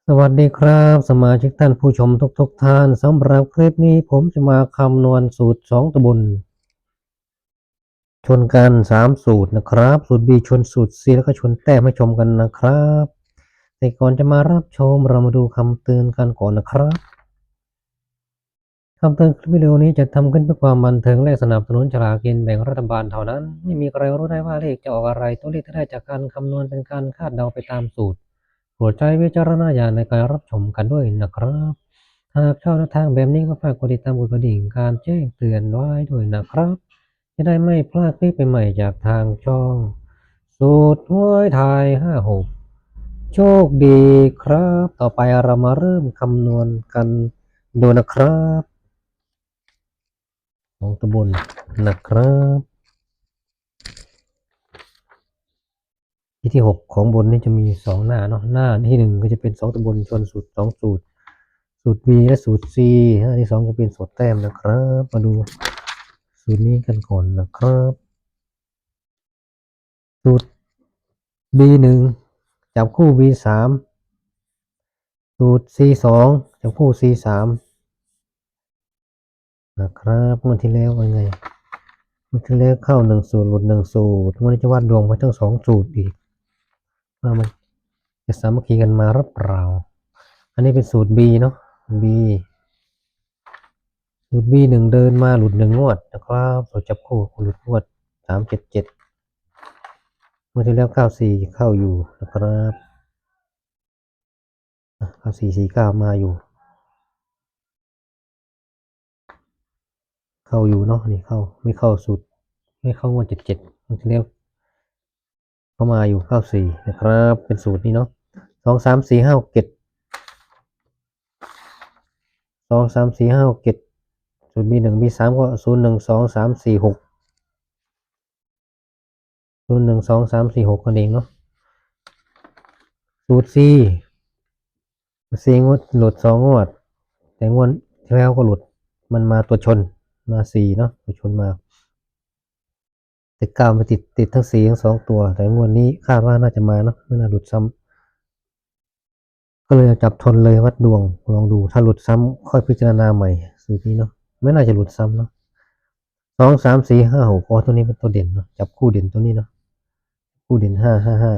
สวัสดีครับ สมาชิกท่านผู้ชมทุกๆท่าน สำหรับคลิปนี้ผมจะมาคำนวณสูตรสองตัวบน ชนกันสามสูตรนะครับ สูตร B ชนสูตร C แล้วก็ชนแต้มให้ชมกันนะครับ แต่ก่อนจะมารับชม เรามาดูคำเตือนกันก่อนนะครับ คำเตือน คลิปวิดีโอนี้จัดทำขึ้นเพื่อความบันเทิงและสนับสนุนฉลากกินแบ่งรัฐบาลเท่านั้น ไม่มีใครรู้ได้ว่าเลขจะออกอะไร ตัวเลขที่ได้จากการคำนวณเป็นการคาดเดาไปตามสูตร โปรดใช้วิจารณญาณในการรับชมกันด้วยนะครับ หากชอบแนวทางแบบนี้ก็ฝากกดติดตาม กดกระดิ่งการแจ้งเตือนไว้ด้วยนะครับ จะได้ไม่พลาดคลิปใหม่ๆจากทางช่อง สูตรหวยไทยห้าหก โชคดีครับ ต่อไปเรามาเริ่มคำนวณกันดูนะครับ สองตัวบนนะครับ ที่ ที่หกของบนนี้จะมีสองหน้าเนาะ หน้าที่หนึ่งก็จะเป็นสองตัวบนชนสูตรสองสูตร สูตร B และสูตร C หน้าที่สองจะเป็นสูตรแต้มนะครับ มาดูสูตรนี้กันก่อนนะครับ สูตร B หนึ่ง จับคู่ B สาม สูตร C สอง จับคู่ C สาม นะครับ งวดที่แล้วเป็นไง งวดที่แล้วเข้าหนึ่งสูตร หลุดหนึ่งสูตร งวดนี้จะวัดดวงไปทั้งสองสูตรอีก ว่ามันจะสามัคคีกันมาหรือเปล่า อันนี้เป็นสูตร B เนาะ B สูตร B หนึ่ง เดินมาหลุดหนึ่งงวดนะครับ สูตรจับคู่หลุดงวดสามเจ็ดเจ็ด งวดที่แล้วเก้าสี่เข้าอยู่นะครับ อ่ะ เก้าสี่สี่เก้ามาอยู่ เข้าอยู่เนาะ นี่เข้า ไม่เข้าสูตร ไม่เข้างวดเจ็ดเจ็ด งวดที่แล้ว เข้ามาอยู่ เก้าสี่นะครับ เป็นสูตรนี้เนาะ สอง สาม สี่ ห้า หก เจ็ด สอง สาม สี่ ห้า หก เจ็ด สูตร B หนึ่ง B สาม ก็ ศูนย์ หนึ่ง สอง สาม สี่ หก ศูนย์ หนึ่ง สอง สาม สี่ หก นั่นเองเนาะ สูตร C สี่งวด หลุดสองงวด แต่งวดที่แล้วก็หลุด มันมาตัวชน มาสี่เนาะ ตัวชนมา แต่เก้ามาติด ติดทั้งสี่ทั้งสองตัว แต่งวดนี้คาดว่าน่าจะมาเนาะ ไม่น่าหลุดซ้ำ ก็เลยเอาจับชนเลยวัดดวง ลองดู ถ้าหลุดซ้ำค่อยพิจารณาใหม่ สูตรนี้เนาะ ไม่น่าจะหลุดซ้ำเนาะ สอง สาม สี่ ห้า หก อ๋อ ตัวนี้เป็นตัวเด่นเนาะ จับคู่เด่นตัวนี้เนาะ คู่เด่น ห้า ห้า ห้า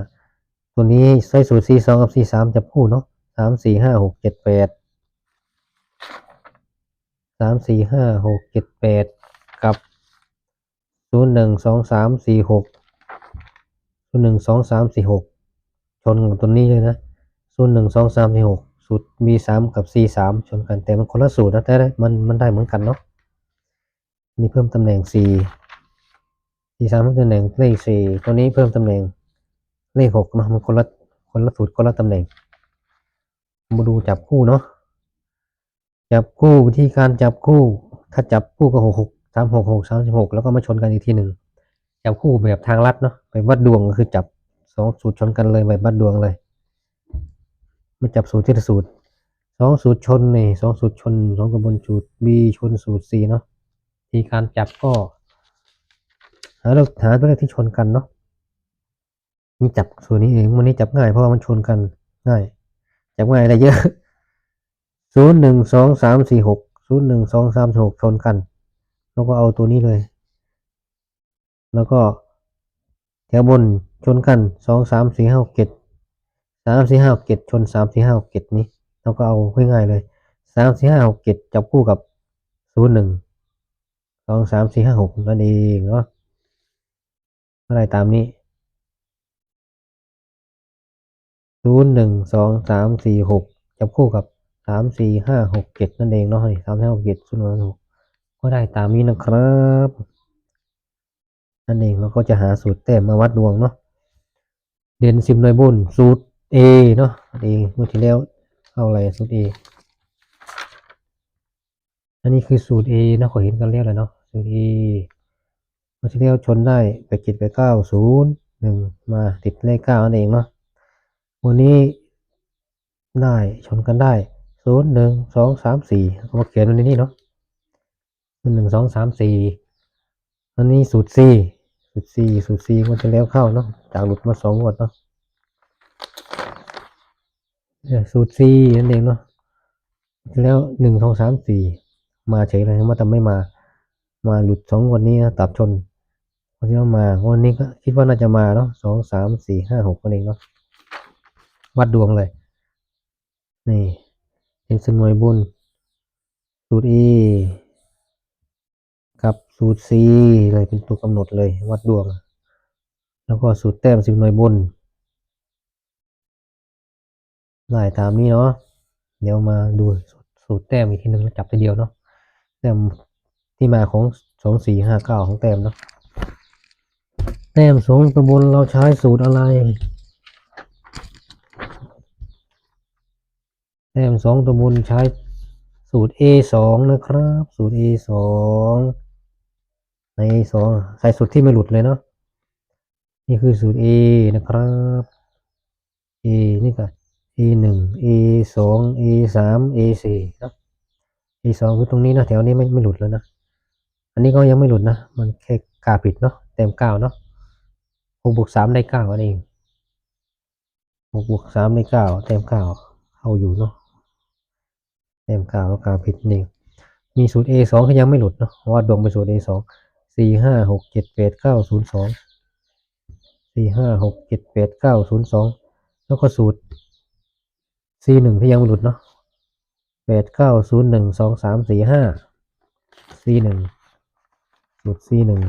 ตัวนี้ใช้สูตร C สอง กับ C สาม จับคู่เนาะ สาม สี่ ห้า หก เจ็ด แปด สาม สี่ ห้า หก เจ็ด แปด กับ ศูนย์ หนึ่ง สอง สาม สี่ หก ศูนย์ หนึ่ง สอง สาม สี่ หก ชนกับตัวนี้เลยนะ ศูนย์ หนึ่ง สอง สาม สี่ หก สูตร B สาม กับ C สาม ชนกัน แต่มันคนละสูตรนะ แต่มัน มันได้เหมือนกันเนาะ นี่เพิ่มตำแหน่งสี่ C สาม เพิ่มตำแหน่งเลขสี่ ตัวนี้เพิ่มตำแหน่งเลขหกเนาะ มันคนละ คนละสูตร คนละตำแหน่ง มาดูจับคู่เนาะ จับคู่ วิธีการจับคู่ ถ้าจับคู่ก็ หกหก สามหก หกสาม สิบหก แล้วก็มาชนกันอีกทีหนึ่ง จับคู่แบบทางลัดเนาะ ไปวัดดวงก็คือจับสองสูตรชนกันเลย แบบวัดดวงเลย มาจับสูตรทีละสูตร สองสูตรชนนี่ สองสูตรชน สองตัวบน สูตร B ชนสูตร C เนาะ วิธีการจับก็ หาเลข หาตัวเลขที่ชนกันเนาะ นี่จับสูตรนี้เอง วันนี้จับง่าย เพราะว่ามันชนกันง่าย จับง่ายได้เยอะ ศูนย์ หนึ่ง สอง สาม สี่ หก ศูนย์ หนึ่ง สอง สาม สี่ หก ชนกัน แล้วก็เอาตัวนี้เลย แล้วก็แถวบนชนกัน สอง สาม สี่ ห้า หก เจ็ด สาม สี่ ห้า หก เจ็ด ชน สาม สี่ ห้า หก เจ็ด นี้ เราก็เอาง่ายๆเลย สาม สี่ ห้า หก เจ็ด จับคู่กับ ศูนย์ หนึ่ง สอง สาม สี่ ห้า หก นั่นเองเนาะ ก็ได้ตามนี้ ศูนย์ หนึ่ง สอง สาม สี่ หก จับคู่กับ สาม สี่ ห้า หก เจ็ด นั่นเองเนาะ นี่ สาม สี่ ห้า หก เจ็ด ศูนย์ หนึ่ง หก ก็ได้ตามนี้นะครับ นั่นเอง เราก็จะหาสูตรแต้มมาวัดดวงเนาะ เด่นสิบหน่วยบน สูตร A เนาะ A งวดที่แล้วเข้าอะไร สูตร A อันนี้คือสูตร A เนาะ ก็เห็นกันแล้วแหละเนาะ สูตร A งวดที่แล้วชนได้ แปดเจ็ด แปดเก้า ศูนย์ หนึ่ง มาติดเลขเก้านั่นเองเนาะ งวดนี้ได้ ชนกันได้ ศูนย์ หนึ่ง สอง สาม สี่ ก็มาเขียนไว้ในนี้เนาะ ศูนย์ หนึ่ง สอง สาม สี่ อันนี้สูตร C สูตร C สูตร C งวดที่แล้วเข้าเนาะ จากหลุดมาสองงวดเนาะ ສູດສີ່ນັ້ນເອງເນາະ. ແລ້ວໜຶ່ງ ສອງ ສາມ ສີ່ ມາເສຍເລີຍ ວ່າແຕ່ໄມ່ມາ ມາຫຼຸດສອງງວດນີ້ນະ ຕັດຊົນ ງວດທີ່ແລ້ວມາ ງວດນີ້ກໍຄິດວ່າໜ້າຈະມາເນາະ ສອງ ສາມ ສີ່ ຫ້າ ຫົກ ນັ້ນເອງເນາະ. ວັດດວງເລີຍ ນີ້ ເຮັດເປັນໜ່ວຍບົນ ສູດ A ກັບສູດ C ເລີຍ ເປັນຕົວກຳນົດເລີຍ ວັດດວງ ແລ້ວກໍສູດແຕ້ມສິບໜ່ວຍບົນ ໄດ້ຕາມນີ້ເນາະ. ດຽວມາດູສູດ ສູດແຕ້ມອີກທີໜຶ່ງ ແລ້ວຈັບທີດຽວເນາະ ແຕ້ມທີ່ມາຂອງ ສອງ ສີ່ ຫ້າ ເກົ້າ ຂອງແຕ້ມເນາະ. ແຕ້ມສອງຕົວບົນເຮົາໃຊ້ສູດອະໄລ? ແຕ້ມສອງຕົວບົນໃຊ້ສູດ A ສອງ ນະຄັບ ສູດ A ສອງ ໃນ A ສອງ ໃຊ້ສູດທີ່ໄມ່ຫຼຸດເລີຍເນາະ. ນີ້ຄືສູດ A ນະຄັບ A ນີ້ກໍ A ໜຶ່ງ A ສອງ A ສາມ A ສີ່ ເນາະ. A ສອງ ຄືຕົງນີ້ເນາະ ແຖວນີ້ໄມ່ ໄມ່ຫຼຸດເລີຍນະ. ອັນນີ້ກໍຍັງໄມ່ຫຼຸດນະ ມັນແຄ່ກາຜິດເນາະ ແຕ້ມເກົ້າເນາະ ຫົກບວກສາມໄດ້ເກົ້າ ອັນນີ້ ຫົກບວກສາມໄດ້ເກົ້າ ແຕ້ມເກົ້າເຂົ້າຢູ່ເນາະ ແຕ້ມເກົ້າ ແລ້ວກໍຜິດນີ້. ມີສູດ A ສອງ ກໍຍັງໄມ່ຫຼຸດເນາະ ເພາະວ່າດວງໄປສູດ A ສອງ ສີ່ ຫ້າ ຫົກ ເຈັດ ແປດ ເກົ້າ ສູນ ສອງ ສີ່ ຫ້າ ຫົກ ເຈັດ ແປດ ເກົ້າ ສູນ ສອງ ແລ້ວກໍສູດ C ໜຶ່ງ ທີ່ຍັງບໍ່ຫຼຸດເນາະ ແປດ ເກົ້າ ສູນ ໜຶ່ງ ສອງ ສາມ ສີ່ ຫ້າ C ໜຶ່ງ ສູດ C ໜຶ່ງ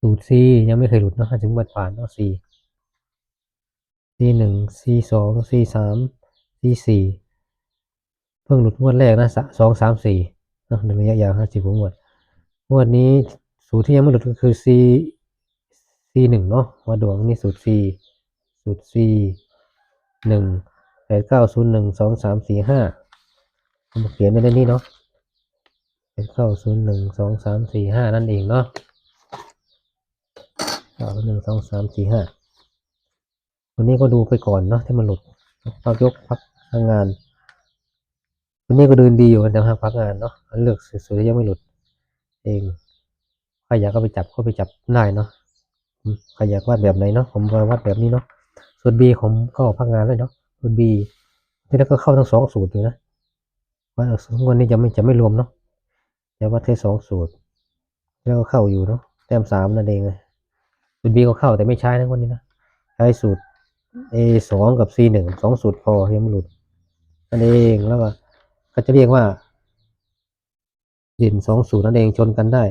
ສູດ C ຍັງໄມ່ເຄີຍຫຼຸດເນາະ ຫ້າສິບງວດຜ່ານເນາະ C C ໜຶ່ງ C ສອງ C ສາມ C ສີ່ ເພິ່ງຫຼຸດງວດແລກນະ ສະ ສອງ ສາມ ສີ່ ເນາະ ໃນໄລຍະຍາວ ຫ້າສິບກວ່າງວດ. ງວດນີ້ສູດທີ່ຍັງບໍ່ຫຼຸດກໍຄື C C ໜຶ່ງ ເນາະ ວ່າດວງນີ້ສູດ C ສູດ C ໜຶ່ງ ແປດ ເກົ້າ ສູນ ໜຶ່ງ ສອງ ສາມ ສີ່ ຫ້າ ເອົາມາຂຽນໄວ້ໃນນີ້ເນາະ ແປດ ເກົ້າ ສູນ ໜຶ່ງ ສອງ ສາມ ສີ່ ຫ້າ ນັ້ນເອງເນາະ ເກົ້າ ໜຶ່ງ ສອງ ສາມ ສີ່ ຫ້າ. ຕົວນີ້ກໍດູໄປກ່ອນເນາະ ທີ່ມັນຫຼຸດ ເຮົາຍົກພັກງານ. ຕົວນີ້ກໍເດີນດີຢູ່ ແຕ່ຫາກພັກງານເນາະ ເລືອກສູດທີ່ຍັງໄມ່ຫຼຸດເອງ. ໃຜຢາກເອົາໄປຈັບກໍໄປຈັບໄດ້ເນາະ ໃຜຢາກວັດແບບໃດເນາະ ຜົມກໍວັດແບບນີ້ເນາະ. ສູດ B ຂອງ ກໍພັກງານເລີຍເນາະ ສູດ B ທີ່ແລ້ວກໍເຂົ້າທັງສອງສູດຢູ່ນະ ວ່າງວດນີ້ຈະໄມ່ ຈະໄມ່ລວມເນາະ ແຕ່ວ່າແຕ່ສອງສູດ ແລ້ວກໍເຂົ້າຢູ່ເນາະ ແຕ້ມສາມນັ້ນເອງ. ສູດ B ກໍເຂົ້າ ແຕ່ໄມ່ໃຊ້ນະງວດນີ້ນະ ໃຊ້ສູດ A ສອງ ກັບ C ໜຶ່ງ ສອງສູດພໍ ຍັງບໍ່ຫຼຸດນັ້ນເອງ. ແລ້ວກໍ ເຂົາຈະລຽກວ່າເດັ່ນສອງສູດນັ້ນເອງ ຊົນກັນໄດ້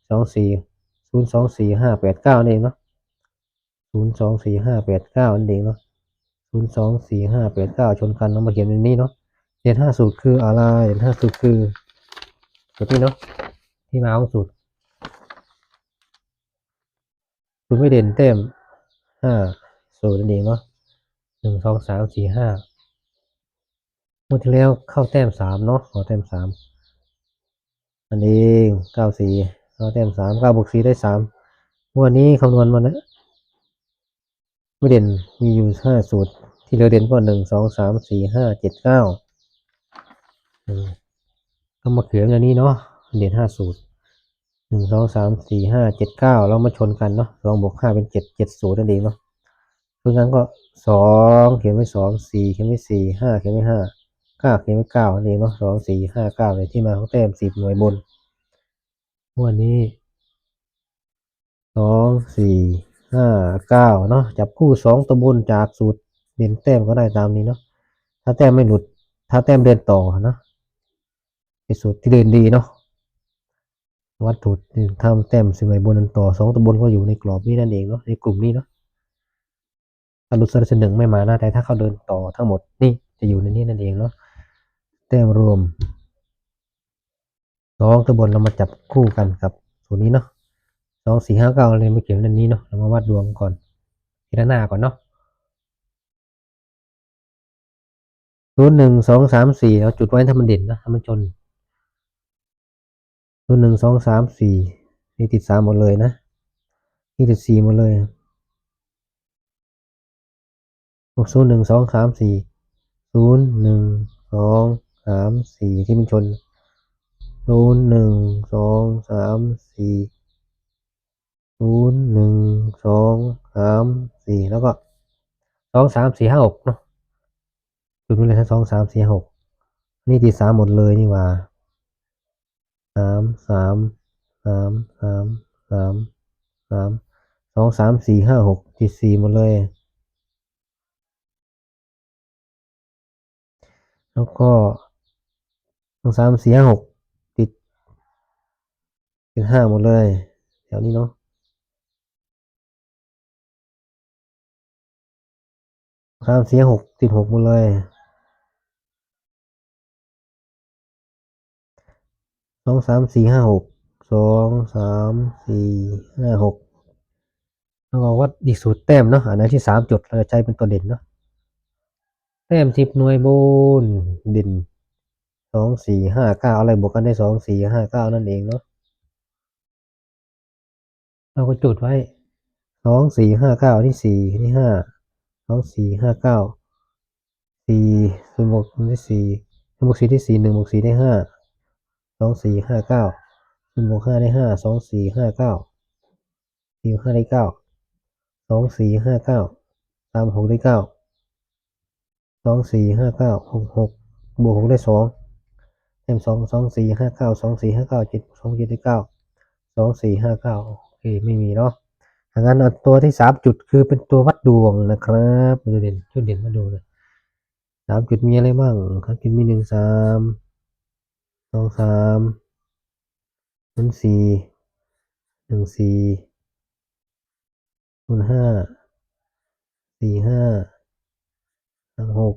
ສອງ ສີ່ ສູນ ສອງ ສີ່ ຫ້າ ແປດ ເກົ້າ ນັ້ນເອງເນາະ ສູນ ສອງ ສີ່ ຫ້າ ແປດ ເກົ້າ ນັ້ນເອງເນາະ ສູນ ສອງ ສີ່ ຫ້າ ແປດ ເກົ້າ ຊົນກັນ ເອົາມາຂຽນໃນນີ້ເນາະ. ເດັ່ນຫ້າສູດຄືອະໄລ? ເດັ່ນຫ້າສູດຄືສູດນີ້ເນາະ ທີ່ມາຂອງສູດ ສູດໄມ້ເດັ່ນແຕ້ມຫ້າສູດນັ້ນເອງເນາະ ໜຶ່ງ ສອງ ສາມ ສີ່ ຫ້າ ງວດທີ່ແລ້ວເຂົ້າແຕ້ມສາມເນາະ ເຂົ້າແຕ້ມສາມ ນັ້ນເອງ ເກົ້າ ສີ່ ເຂົ້າແຕ້ມສາມ ເກົ້າບວກສີ່ໄດ້ສາມ. ງວດນີ້ຄຳນວນມານະ ໄມ້ເດັ່ນມີຢູ່ຫ້າສູດ ທີ່ເຫຼືອເດັ່ນກໍ ໜຶ່ງ ສອງ ສາມ ສີ່ ຫ້າ ເຈັດ ເກົ້າ ເອີ ກໍມາຂຽນແນວນີ້ເນາະ ເດັ່ນຫ້າສູດ ໜຶ່ງ ສອງ ສາມ ສີ່ ຫ້າ ເຈັດ ເກົ້າ ແລ້ວມາຊົນກັນເນາະ ສອງບວກຫ້າເປັນເຈັດ ເຈັດສູດນັ້ນເອງເນາະ. ເພາະນັ້ນກໍ ສອງ ຂຽນໄວ້ ສອງ ສີ່ ຂຽນໄວ້ ສີ່ ຫ້າ ຂຽນໄວ້ ຫ້າ ເກົ້າ ຂຽນໄວ້ ເກົ້າ ນັ້ນເອງເນາະ ສອງ ສີ່ ຫ້າ ເກົ້າ ເລີຍ ທີ່ມາຂອງແຕ້ມສິບໜ່ວຍບົນ ງວດນີ້ ສອງ ສີ່ ຫ້າ ເກົ້າ ເນາະ. ຈັບຄູ່ສອງຕົວບົນຈາກສູດເດັ່ນແຕ້ມກໍໄດ້ຕາມນີ້ເນາະ ຖ້າແຕ້ມໄມ່ຫຼຸດ ຖ້າແຕ້ມເດີນຕໍ່ເນາະ ເປັນສູດທີ່ເດີນດີເນາະ ວັດສູດ ຖ້າແຕ້ມສິບໜ່ວຍບົນນັ້ນຕໍ່ສອງຕົວບົນກໍຢູ່ໃນກອບນີ້ນັ້ນເອງເນາະ ໃນກຸ່ມນີ້ເນາະ. ຖ້າຫຼຸດສ່ວນໃດສ່ວນໜຶ່ງໄມ່ມານະ ແຕ່ຖ້າເຂົາເດີນຕໍ່ທັງໝົດນີ້ຈະຢູ່ໃນນີ້ນັ້ນເອງເນາະ. ແຕ້ມລວມສອງຕົວບົນ ເຮົາມາຈັບຄູ່ກັນກັບໂຕນີ້ເນາະ ສອງ ສີ່ ຫ້າ ເກົ້າ ເລີຍ ມາຂຽນໃນນີ້ເນາະ ເຮົາມາວັດດວງກ່ອນ ພິຈາລະນາກ່ອນເນາະ. ສູນ ໜຶ່ງ ສອງ ສາມ ສີ່ ເຮົາຈຸດໄວ້ໃຫ້ມັນເດັ່ນເນາະ ໃຫ້ມັນຊົນ ສູນ ໜຶ່ງ ສອງ ສາມ ສີ່ ນີ້ຕິດສາມໝົດເລີຍນະ ນີ້ຕິດສີ່ໝົດເລີຍ. ສູນ ໜຶ່ງ ສອງ ສາມ ສີ່ ສູນ ໜຶ່ງ ສອງ ສາມ ສີ່ ທີ່ມັນຊົນ ສູນ ໜຶ່ງ ສອງ ສາມ ສີ່ ສູນ ໜຶ່ງ ສອງ ສາມ ສີ່ ແລ້ວກໍ ສອງ ສາມ ສີ່ ຫ້າ ຫົກເນາະ ຈຸດໄປເລີຍ ສອງ ສາມ ສີ່ ຫ້າ ຫົກ ນີ້ຕິດສາມໝົດເລີຍນີ້ຫວ່າ ສາມ ສາມ ສາມ ສາມ ສາມ ສາມ ສອງ ສາມ ສີ່ ຫ້າ ຫົກ ຕິດສີ່ໝົດເລີຍ ແລ້ວກໍ ສອງ ສາມ ສີ່ ຫ້າ ຫົກ ຕິດ ຕິດຫ້າໝົດເລີຍ ແຖວນີ້ເນາະ ສາມ ສີ່ ຫ້າ ຫົກ ຕິດຫົກໝົດເລີຍ ສອງ ສາມ ສີ່ ຫ້າ ຫົກ ສອງ ສາມ ສີ່ ຫ້າ ຫົກ ແລ້ວກໍວັດອີກສູດແຕ້ມເນາະ ອັນໃດທີ່ສາມຈຸດ ເຮົາຈະໃຊ້ເປັນຕົວເດັ່ນເນາະ ແຕ້ມສິບໜ່ວຍບົນ ເດັ່ນ ສອງ ສີ່ ຫ້າ ເກົ້າ ອາໄລບວກກັນໄດ້ ສອງ ສີ່ ຫ້າ ເກົ້າ ນັ້ນເອງເນາະ ເຮົາກໍຈົດໄວ້ ສອງ ສີ່ ຫ້າ ເກົ້າ ອັນນີ້ ສີ່ ອັນນີ້ ຫ້າ ສອງ ສີ່ ຫ້າ ເກົ້າ ສີ່ ສູນບວກ ອັນນີ້ ສີ່ ສູນບວກ ສີ່ ໄດ້ ສີ່ ໜຶ່ງ ບວກ ສີ່ ໄດ້ ຫ້າ ສອງ ສີ່ ຫ້າ ເກົ້າ ສູນບວກ ຫ້າ ໄດ້ ຫ້າ ສອງ ສີ່ ຫ້າ ເກົ້າ ສີ່ ຫ້າ ໄດ້ ເກົ້າ ສອງ ສີ່ ຫ້າ ເກົ້າ ສາມ ຫົກ ໄດ້ ເກົ້າ ສອງ ສີ່ ຫ້າ ເກົ້າ ຫົກ ຫົກ ບວກ ຫົກ ໄດ້ ສອງ ແຕ້ມ ສອງ ສອງ ສີ່ ຫ້າ ເກົ້າ ສອງ ສີ່ ຫ້າ ເກົ້າ ເຈັດ ສອງ ເຈັດ ໄດ້ ເກົ້າ ສອງ ສີ່ ຫ້າ ເກົ້າ ໂອເຄ ໄມ່ມີເນາະ ຖ້າຊັ້ນເອົາຕົວທີ່ສາມຈຸດ ຄືເປັນຕົວວັດດວງນະຄຮັບ ຈຸດເດັ່ນ ຈຸດເດັ່ນວັດດວງນະ ສາມຈຸດມີອະໄລບ້າງ? ສາມຈຸດມີ ໜຶ່ງ ສາມ ສອງ ສາມ ສູນ ສີ່ ໜຶ່ງ ສີ່ ສູນ ຫ້າ ສີ່ ຫ້າ ສາມ ຫົກ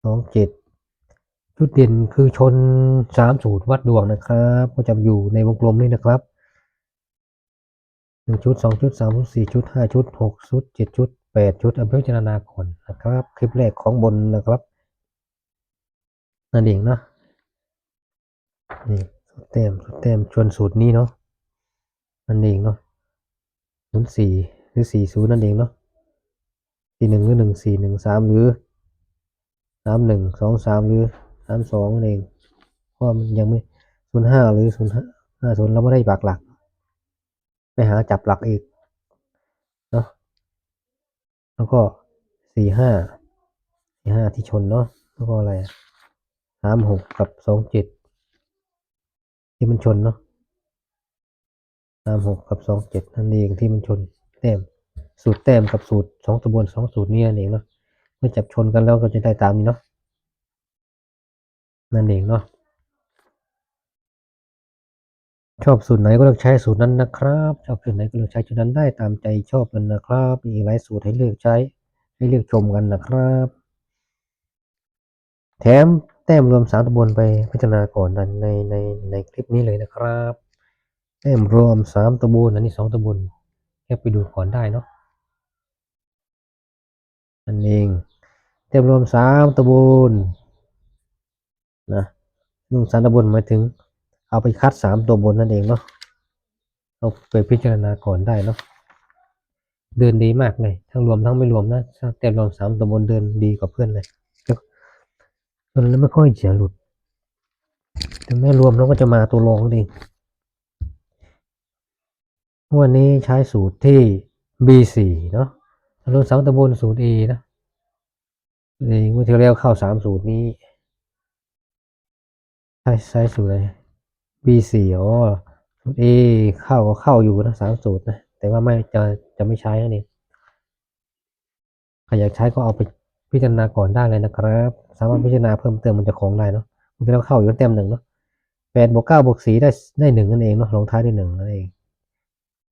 ສອງ ເຈັດ ຈຸດເດັ່ນຄືຊົນສາມສູດວັດດວງນະຄຮັບ ກໍຈະຢູ່ໃນວົງກົມນີ້ນະຄຮັບ ໜຶ່ງ ຈຸດ ສອງ ຈຸດ ສາມ ຈຸດ ສີ່ ຈຸດ ຫ້າ ຈຸດ ຫົກ ຈຸດ ເຈັດ ຈຸດ ແປດ ຈຸດ ເອົາໄປພິຈາລະນາກ່ອນນະຄຣັບ ຄລິບແລກຂອງບົນນະຄຣັບ ນັ້ນເອງເນາະ ນີ້ສູດແຕ້ມ ສູດແຕ້ມ ສ່ວນສູດນີ້ເນາະ ນັ້ນເອງເນາະ ສູນສີ່ ຫຼື ສີ່ສູນນັ້ນເອງເນາະ ສີ່ໜຶ່ງ ຫຼື ໜຶ່ງສີ່ ໜຶ່ງສາມ ຫຼື ສາມໜຶ່ງ ສອງສາມ ຫຼື ສາມສອງນັ້ນເອງ ເພາະວ່າມັນຍັງມີສູນຫ້າ ຫຼື ສູນຫ້າ ສູນ ເຮົາບໍ່ໄດ້ປັກຫຼັກ ໄປຫາຈັບຫຼັກອີກເນາະ ແລ້ວກໍສີ່ຫ້າ ສີ່ຫ້າທີ່ຊົນເນາະ ແລ້ວກໍອະໄລ ສາມຫົກ ກັບ ສອງເຈັດ ທີ່ມັນຊົນເນາະ ສາມຫົກ ກັບ ສອງເຈັດ ນັ້ນເອງທີ່ມັນຊົນ ແຕ້ມ ສູດແຕ້ມກັບສູດສອງຕົວບົນ ສອງສູດນີ້ນັ້ນເອງເນາະ ເມື່ອຈັບຊົນກັນແລ້ວກໍຈະໄດ້ຕາມນີ້ເນາະ ນັ້ນເອງເນາະ ຊອບສູດໃດກໍເລືອກໃຊ້ສູດນັ້ນນະຄຣັບ ຊອບສູດໃດກໍເລືອກໃຊ້ສູດນັ້ນໄດ້ຕາມໃຈຊອບນັ້ນນະຄຣັບ ມີອີກຫຼາຍສູດໃຫ້ເລືອກໃຊ້ ໃຫ້ເລືອກຊົມກັນນະຄຣັບ ແຖມແຕ້ມລວມສາມຕົວບົນໄປພິຈາລະນາກ່ອນໃນ ໃນ ໃນຄລິບນີ້ເລີຍນະຄຣັບ ແຕ້ມລວມສາມຕົວບົນ ອັນນີ້ສອງຕົວບົນ ແຄບໄປດູກ່ອນໄດ້ເນາະ ນັ້ນເອງ ແຕ້ມລວມສາມຕົວບົນນະ ລວມສາມຕົວບົນໝາຍເຖິງເອົາໄປຄັດສາມຕົວບົນນັ້ນເອງເນາະ ເອົາໄປພິຈາລະນາກ່ອນໄດ້ເນາະ ເດີນດີມາກເລີຍ ທັງລວມທັງໄມ່ລວມນະ ແຕ້ມລວມສາມຕົວບົນເດີນດີກວ່າເພື່ອນເລີຍ ແຕ່ມັນບໍ່ຄ່ອຍຈະຫຼຸດ ເຖິງແມ່ນລວມແລ້ວກໍຈະມາຕົວລອງນັ້ນເອງ ງວດນີ້ໃຊ້ສູດທີ່ ບີສີ່ ເນາະ ລວມສາມຕົວບົນສູດ A ນະ ນີ້ງວດທີ່ແລ້ວເຂົ້າສາມສູດນີ້ ໃຊ້ ໃຊ້ສູດໃດ ບີສີ່ ອໍ ສູດ A ເຂົ້າກໍເຂົ້າຢູ່ນະ ສາມສູດນະ ແຕ່ວ່າໄມ່ ຈະ ຈະໄມ່ໃຊ້ຫັ້ນເອງ ໃຜຢາກໃຊ້ກໍເອົາໄປພິຈາລະນາກ່ອນໄດ້ເລີຍນະຄຣັບ ສາມາດພິຈາລະນາເພີ່ມເຕີມນຳເຈົ້າຂອງໄດ້ເນາະ ງວດທີ່ແລ້ວເຂົ້າຢູ່ແຕ້ມໜຶ່ງເນາະ ແປດບວກເກົ້າບວກສີ່ໄດ້ ໄດ້ໜຶ່ງນັ້ນເອງເນາະ ລົງທ້າຍດ້ວຍໜຶ່ງນັ້ນເອງ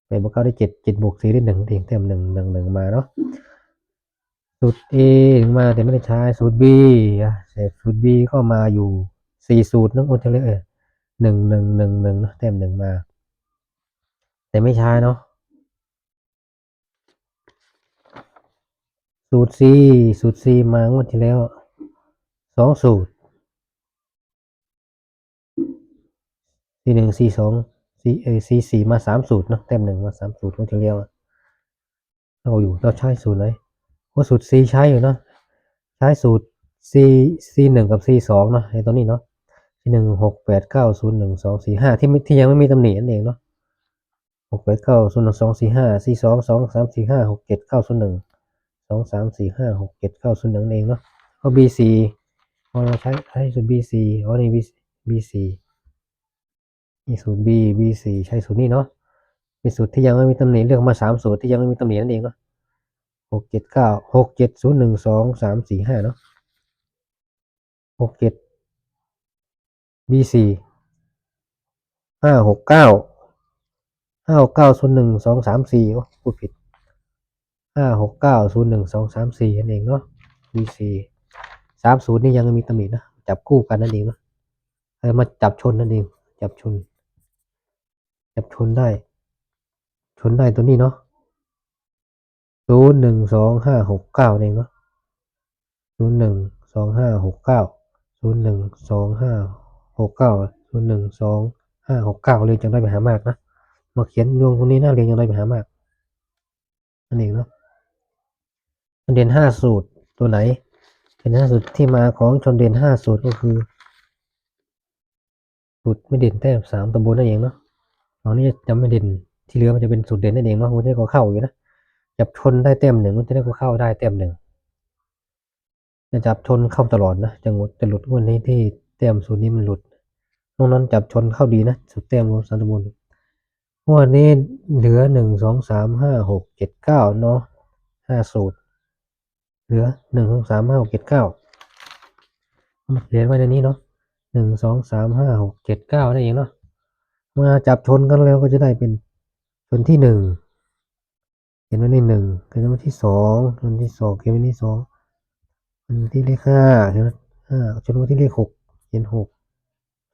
ແປດບວກເກົ້າໄດ້ເຈັດ ເຈັດບວກສີ່ໄດ້ໜຶ່ງ ເອງແຕ້ມໜຶ່ງ ໜຶ່ງ ໜຶ່ງມາເນາະ ສູດ A ມາແຕ່ໄມ່ໄດ້ໃຊ້ ສູດ B ອະ ສູດ B ກໍມາຢູ່ສີ່ສູດເນາະ ໂອ້ ເຈົ້າເລີຍ ໜຶ່ງ ໜຶ່ງ ໜຶ່ງ ໜຶ່ງເນາະ ແຕ້ມໜຶ່ງມາ ແຕ່ໄມ່ໃຊ້ເນາະ ສູດ C ສູດ C ມາງວດທີ່ແລ້ວສອງສູດ ສີ່ໜຶ່ງ ສີ່ສອງ ສີ່ ເອີ ສີ່ສີ່ ມາສາມສູດເນາະ ແຕ້ມໜຶ່ງມາສາມສູດ ງວດທີ່ແລ້ວ ເອົາຢູ່ ເຮົາໃຊ້ສູດໃດ ໂອ້ ສູດ C ໃຊ້ຢູ່ເນາະ ໃຊ້ສູດ C ສີ່ໜຶ່ງ ກັບ ສີ່ສອງເນາະ ໃນຕົວນີ້ເນາະ ສີ່ໜຶ່ງ ຫົກແປດເກົ້າ ສູນໜຶ່ງ ສອງ ສີ່ຫ້າ ທີ່ ທີ່ຍັງໄມ່ມີຕຳໜິນັ້ນເອງເນາະ ຫົກແປດເກົ້າ ສູນໜຶ່ງ ສອງ ສີ່ ຫ້າ ສີ່ ສອງ ສອງ ສາມ ສີ່ ຫ້າ ຫົກ ເຈັດ ເກົ້າ ສູນໜຶ່ງ ສອງ ສາມ ສີ່ ຫ້າ ຫົກ ເຈັດ ເກົ້າ ສູນໜຶ່ງ ນັ້ນເອງເນາະ. ເອົາ ບີ ສີ່ ເພາະເຮົາໃຊ້ ໃຊ້ສູດ ບີ ສີ່ ເອົາ ນີ້ ບີ ສີ່ ມີສູດ B B C ໃຊ້ສູດນີ້ເນາະ ເປັນສູດທີ່ຍັງບໍ່ມີຕຳໜິ ເລືອກມາສາມສູດທີ່ຍັງບໍ່ມີຕຳໜິນັ້ນເອງເນາະ ຫົກເຈັດເກົ້າ ຫົກເຈັດສູນໜຶ່ງສອງສາມສີ່ຫ້າເນາະ ຫົກເຈັດ B C ຫ້າຫົກເກົ້າ ຫ້າຫົກເກົ້າສູນໜຶ່ງສອງສາມສີ່ ໂອ້ ພູດຜິດ ຫ້າຫົກເກົ້າສູນໜຶ່ງສອງສາມສີ່ນັ້ນເອງເນາະ B C ສາມສູດນີ້ຍັງມີຕຳໜິນະ ຈັບຄູ່ກັນນັ້ນເອງເນາະ ເອີ ມາຈັບຊົນນັ້ນເອງ ຈັບຊົນ ຈັບຊົນໄດ້ ຊົນໄດ້ຕົວນີ້ເນາະ ສູນໜຶ່ງສອງຫ້າຫົກເກົ້ານັ້ນເອງເນາະ ສູນໜຶ່ງສອງຫ້າຫົກເກົ້າ ສູນໜຶ່ງສອງຫ້າຫົກເກົ້າ ສູນໜຶ່ງສອງຫ້າຫົກເກົ້າ ຫຼືຈັ່ງໃດໄປຫາມາກນະ ມາຂຽນລວມຕົງນີ້ນະ ລຽງຈັ່ງໃດໄປຫາມາກ ນັ້ນເອງເນາະ ຊົນເດັ່ນຫ້າສູດຕົວໃດ ເປັນຫ້າສູດ ທີ່ມາຂອງຊົນເດັ່ນຫ້າສູດກໍຄື ສູດໄມ່ເດັ່ນແຕ້ມສາມຕົວບົນນັ້ນເອງເນາະ ເຮົານີ້ຈະໄມ່ເດັ່ນ ທີ່ເຫຼືອມັນຈະເປັນສູດເດັ່ນນັ້ນເອງເນາະ ງວດທີ່ແລ້ວກໍເຂົ້າຢູ່ນະ ຈັບຊົນໄດ້ແຕ້ມໜຶ່ງ ງວດທີ່ແລ້ວກໍເຂົ້າໄດ້ແຕ້ມໜຶ່ງ ຈະຈັບຊົນເຂົ້າຕະຫຼອດນະ ຈະງ- ຈະຫຼຸດ ງວດນີ້ທີ່ແຕ້ມສູດນີ້ມັນຫຼຸດ ນອກນັ້ນຈັບຊົນເຂົ້າດີນະ ສູດແຕ້ມລວມສາມຕົວບົນ ງວດນີ້ເຫຼືອ ໜຶ່ງ ສອງ ສາມ ຫ້າ ຫົກ ເຈັດ ເກົ້າ ເນາະ ຫ້າສູດ ເຫຼືອ ໜຶ່ງ ສອງ ສາມ ຫ້າ ຫົກ ເຈັດ ເກົ້າ ມາຂຽນໄວ້ໃນນີ້ເນາະ ໜຶ່ງ ສອງ ສາມ ຫ້າ ຫົກ ເຈັດ ເກົ້າ ນັ້ນເອງເນາະ ມາຈັບຊົນກັນແລ້ວກໍຈະໄດ້ເປັນ ຊົນທີໜຶ່ງ ຂຽນໄວ້ໃນໜຶ່ງ ຂຽນໄວ້ທີສອງ ຊົນທີສອງ ຂຽນໄວ້ທີສອງ ຊົນທີເລກຫ້າ ຂຽນຫ້າ ຊົນໄວ້ທີ່ເລກຫົກ ຂຽນຫົກ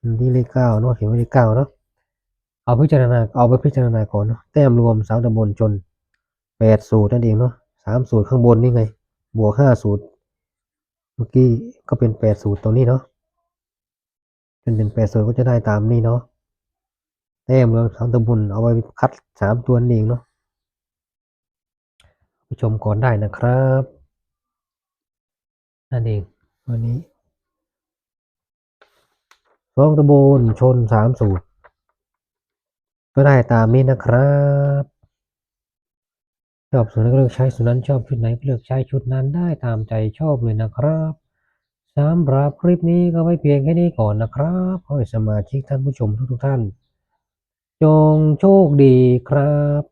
ຊົນທີ່ເລກເກົ້າເນາະ ຂຽນໄວ້ເລກເກົ້າເນາະ ເອົາພິຈາລະນາ ເອົາໄປພິຈາລະນາກ່ອນເນາະ ແຕ້ມລວມສາມຕົວບົນຊົນ ແປດສູດນັ້ນເອງເນາະ ສາມສູດຂ້າງບົນນີ້ໄງ ບວກຫ້າສູດ ເມື່ອກີ້ກໍເປັນແປດສູດຕົງນີ້ເນາະ ຈົນເປັນແປດສູດກໍຈະໄດ້ຕາມນີ້ເນາະ ແຕ້ມລວມສາມຕົວບົນ ເອົາໄວ້ຄັດສາມຕົວນັ້ນເອງເນາະ ໄປຊົມກ່ອນໄດ້ນະຄັບ ນັ້ນເອງ ວັນນີ້ ສອງຕົວບົນຊົນສາມສູດ ກໍໄດ້ຕາມນີ້ນະຄັບ ຊອບສູດໃດກໍເລືອກໃຊ້ສູດນັ້ນ ຊອບຊຸດໃດກໍເລືອກໃຊ້ຊຸດນັ້ນ ໄດ້ຕາມໃຈຊອບເລີຍນະຄັບ ສຳລັບຄລິບນີ້ກໍໄວ້ພຽງແຄ່ນີ້ກ່ອນນະຄັບ ຂໍໃຫ້ສະມາຊິກທ່ານຜູ້ຊົມທຸກໆທ່ານ ຈົ່ງໂຊກດີຄັບ